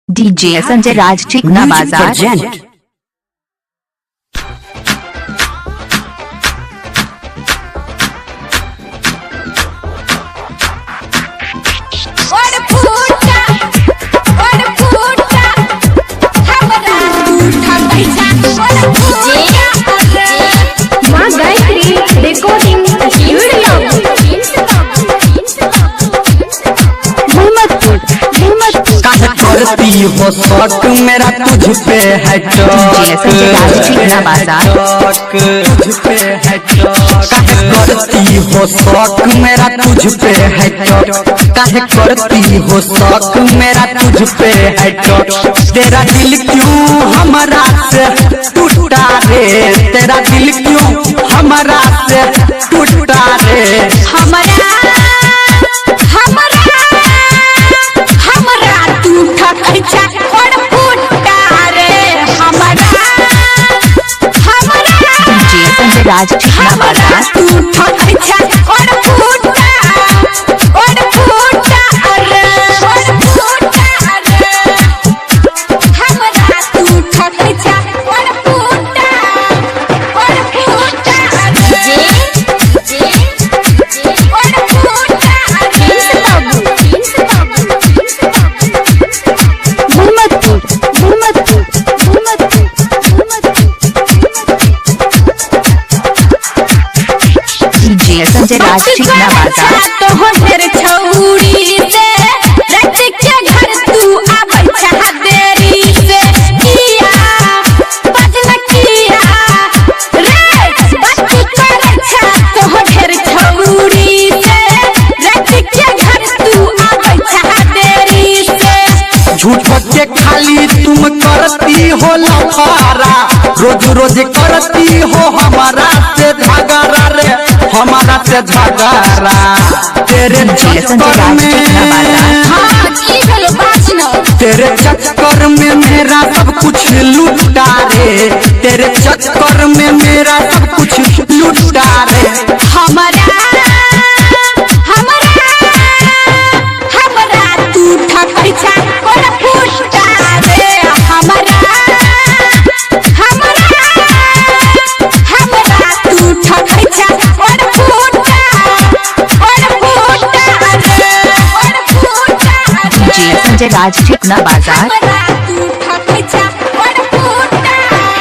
DJ Sanjay राज चिकना बाजार। माँ गायत्री रिकॉर्डिंग स्टूडियो मोहम्मदपुर। करती हो शौक मेरा तुझ पे है तुझ पे है करती हो शौक मेरा तुझ पे है काहे करती हो शौक मेरा तुझ पे है। तेरा दिल क्यों हमारा से टूटा रे, तेरा दिल क्यों हमारा से टूटा रे। हमारा हमारा हमारा टूटा कैसा और फूटा रे। हमारा हमारा डीजे संजय राज चिकना बाजार। टूटा कैसा और फूटा रे और फूटा रे। हमारा टूटा कैसा और फूटा रे और फूटा रे। मोहम्मदपुर मोहम्मदपुर मोहम्मदपुर मोहम्मदपुर। डीजे संजय राज चिकना बाजार। तो ढेर छौरी से रात के घर तू आबै छह देरी से। किया बजल किया रे बात करै छह तो ढेर छौरी से रात के घर तू आबै छह देरी से। झूठ के खाली तुम करती हो लफारा, रोज रोज करती हो हमारा से झगड़ा रे, हमारा से झगड़ा। तेरे चक्कर में तेरे चक्कर में मेरा सब कुछ लूटा रे, तेरे चक्कर में मेरा सब कुछ लूटा रे। हमारा हमारा हमारा टूटा कैसा और फूटा रे। हमारा हमारा हमारा टूटा कैसा और फूटा रे और फूटा रे। डीजे संजय राज चिकना बाजार। हमारा टूटा कैसा और फूटा रे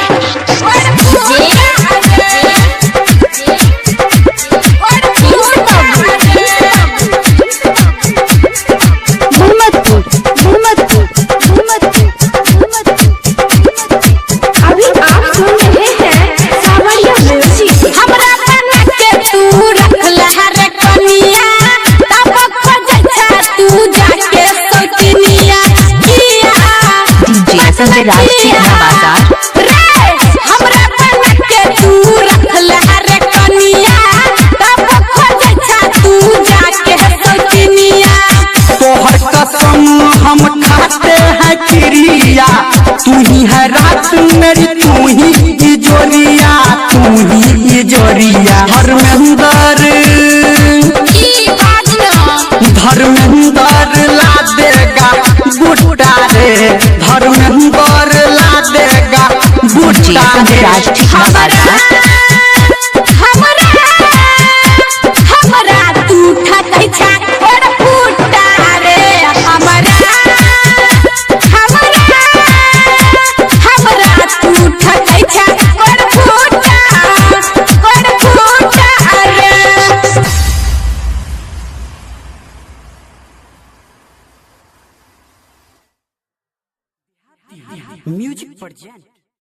और फूटा रे। मोहम्मदपुर मोहम्मदपुर मोहम्मदपुर मोहम्मदपुर। अभी आप सुन रहे हैं सावरिया म्यूजिक। हमरा बना के तू रखला रे कनिया, तब खोजै छा तू जाके सौतनिया। किया डीजे संजय राज चिकना बाजार। रे हमरा बना के तू रखला रे कनिया, तब खोजै छा तू जाके सौतनिया। तोहर कसम हम खाते हैं क्रिया, तू ही है रात मेरी तू ही इजोरिया, तू ही इजोरिया। धर्मेंद्र धर्मेंद्र ला देगा बूटा रे, धर्मेंद्र ला देगा डीजे बूटा संजय रे। राज चिकना बाजार। हमरा हमरा टूटा कैसा और फूटा रे। हमरा हमरा हमरा टूटा कैसा और फूटा रे। Music present.